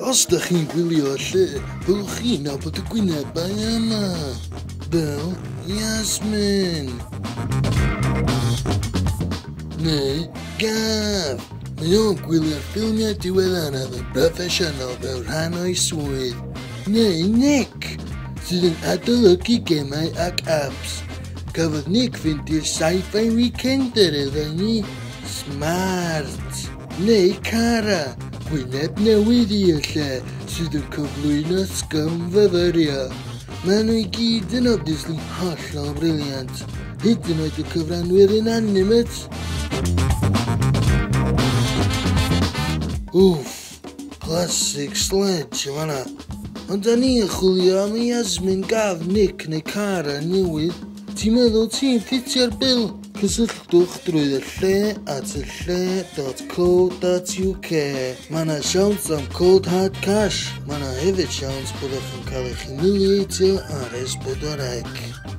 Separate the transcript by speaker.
Speaker 1: Os da chi'n gwylio y lle, byddwch chi'n nabod y gwynebau yma. Fel Yasmin. Neu Gav. Mae o'n gwylio'r ffilmiau diweddaraf yn broffesiynol fel rhan o'i swydd. Neu Nick, sydd yn adolygu gemau ac apps. Cafodd Nick fynd i'r Sci-Fi Weekender eleni. Smart. Neu Cara, gwyneb newydd i y lle sydd yn cyflwyno sgymfyfyrio. Maen nhw i gyd yn obviously hollol brilliant. Hyd yn oed y cyfranwyr inanimate. Wff, classic sledge yn fanna. Ond da ni'n chwilio am Yasmin, Gav, Nick neu Cara newydd. Ti'n meddwl ti'n ffitio'r bil? Cysylltwch drwy y lle at y lle.co.uk. Mae yna siawns am cold hard cash. Mae yna hefyd siawns byddwch yn cael eich humiliatio ar S4C.